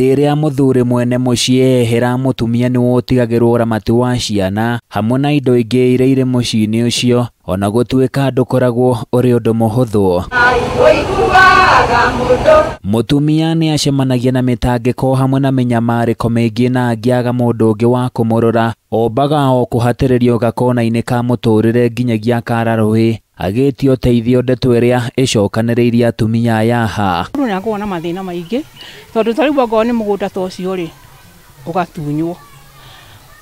Hĩndĩ ĩrĩa mũthuri mwene mũciĩ ehera, mũtumia nĩwe ũtigagĩrwo ũramati wa ciana hamwe na indo ingĩ iria irĩ mũciĩ-inĩ ũcio, ona gũtuĩka ndũkoragwo ũrĩ ũndũ mũhũthũ. Mũtumia nĩ acemanagia na mĩtangĩko hamwe na mĩnyamarĩko mĩingĩ na angĩaga mũndũ ũngĩ wa kũmũrora, ombaga o kũhatĩrĩrio gakona-inĩ ka mũtũrĩre nginyagia akara rũĩ agĩtio ũteithio. Ndeto ĩrĩa ĩcokanĩrĩirie atumia aya haha. Mũndũ nĩ akoragwo na mathĩna maingĩ tondũ ta rĩu okorwo nĩ mũgũnda ta ũcio rĩ, ũgatunywo,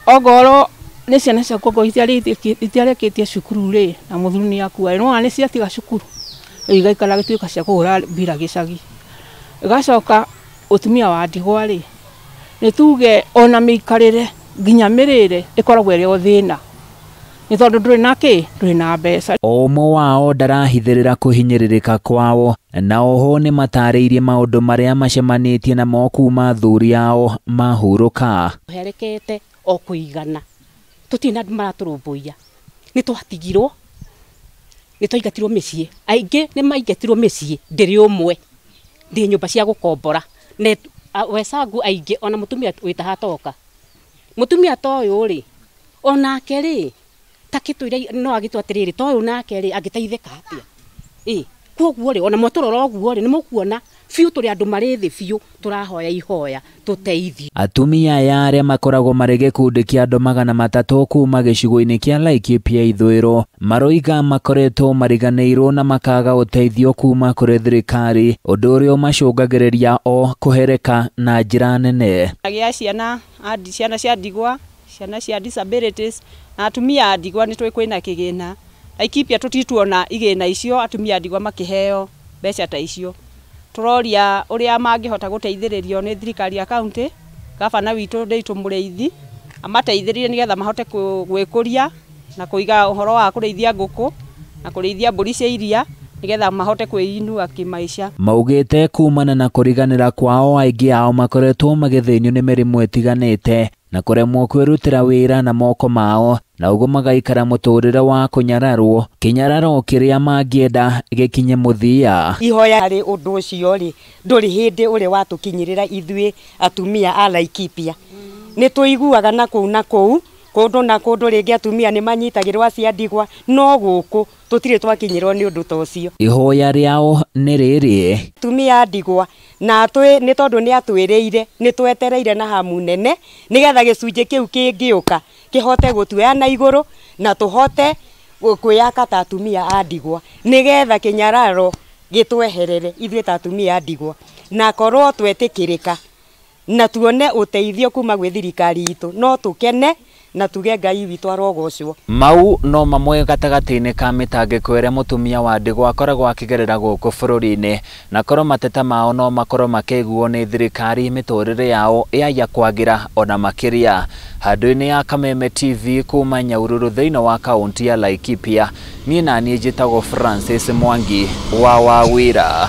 ongorwo nĩ ciana ciaku okorwo itiarĩkĩtie cukuru rĩ, na mũthuri nĩ akua rĩ, nĩwona nĩ ciatiga cukuru, rĩu igaikara gĩtuĩka cia kũhũra mbira gĩcagi. Ĩgacoka ũtumia wa ndigwa rĩ, nĩ tuge ona mĩikarĩre nginya mĩrĩre ĩkoragwo ĩrĩ o thĩna, nĩ tondũ ndũrĩ na kĩ, ndũrĩ na mbeca. O ũmwe wao ndarahithĩrĩra kũhinyĩrĩrĩka kwao, na oho nĩ matarĩirie maũndũ marĩa macemanĩtie namo kuma athuri ao mahurũka. Herekete o kũigana, tũtirĩ na andũ maratũrũmbũiya, nĩ twatigirwo, nĩ twaingatirwo mĩciĩ, aingĩ nĩ maingatirwo mĩciĩ, ndĩrĩ ũmwe, ndĩ nyũmba cia gũkombora wecangu aingĩ, ona mũtumia wĩta hatoka, mũtumia ta ũyũ rĩ, onake rĩ, ta kĩtwĩre no agĩtwo atĩrĩrĩ, ta ũyũ nake rĩ, angĩteithĩka atĩa? Koguo rĩ, ona mwatũrora ũguo rĩ, nĩ mũkuona biũ tũrĩ andũ marĩ thĩ biũ, tũrahoya ihoya tũteithio. Atumia aya arĩa makoragwo marĩ gĩkundi kĩa andũ 300 kuma gĩcigo-inĩ kĩa Laikipia ithũĩro maroiga makoretwo mariganĩirwo na makaga ũteithio kuma kũrĩ thirikari, ũndũ ũrĩa ũmacũngagĩrĩria o kũhereka na njĩra nene. Agĩa ciana, ciana cia ndigwa, ciana cia disabilities na atumia a ndigwa nĩ tũĩ kwĩna kĩgĩna. Laikipia tũtituona igĩna icio atumia a ndigwa makĩheo mbeca ta icio. Tũroria ũrĩa mangĩhota gũteithĩrĩrio nĩ thirikari ya county, gabana witũ Ndeitu Mũrĩithi amateithĩrĩrie nĩgetha mahote gwĩkũria na kũiga ũhoro wa kũrĩithia ngũkũ na kũrĩithia mbũri cia iria nĩgetha mahote kwĩinua kĩmaica. Maugĩte kumana na kũriganĩra kwao, aingĩ ao makoretwo magĩthĩnio nĩ mĩrimũ ĩtiganĩte na kũremwo kwĩrutĩra wĩra na moko mao, na ũguo magaikara mũtũrĩre wa kũnyararwo, kĩnyararo kĩrĩa mangĩenda gĩkinye mũthia. Ihoya harĩ ũndũ ũcio rĩ, ndũrĩ hĩndĩ ũrĩ watũkinyĩrĩra ithuĩ atumia a Laikipia. Nĩ tũiguaga na kũu na kũu, kũndũ na kũndũ rĩngĩ atumia nĩ manyitagĩrwo acio a ndigwa, no gũkũ tũtirĩ twakinyĩrwo nĩ ũndũ ta ũcio. Ihoya rĩao nĩ rĩrĩ, atumia a ndigwa na nĩ tondũ nĩ atwĩrĩire, nĩ twetereire na hamu nene nĩgetha gĩcunjĩ kĩu kĩngĩũka kĩhote gũtuoya na igũrũ na tũhote kwĩyaka ta atumia a ndigwa nĩgetha kĩnyararo gĩtweherere ithuĩ ta atumia a ndigwa, na korwo twetĩkĩrĩka na tuone ũteithio kuma gwĩ thirikari itũ no tũkene na tuge Ngai witũ arogocwo. Mau no mamwe gatagatĩ-inĩ ka mĩtangĩko ĩrĩa mũtumia wa ndigwa akoragwo akĩgerera gũkũ bũrũri-inĩ, na korwo mateta mao no makorwo makĩiguo nĩ thirikari, mĩtũrĩre yao yaya kwagĩra ona makĩria. Handũ-inĩ ya Kameme TV kuma Nyahururu thĩinĩ wa kaunti ya Laikipia, niĩ na niĩ njĩtagwo Francis Mwangi wa Wawira.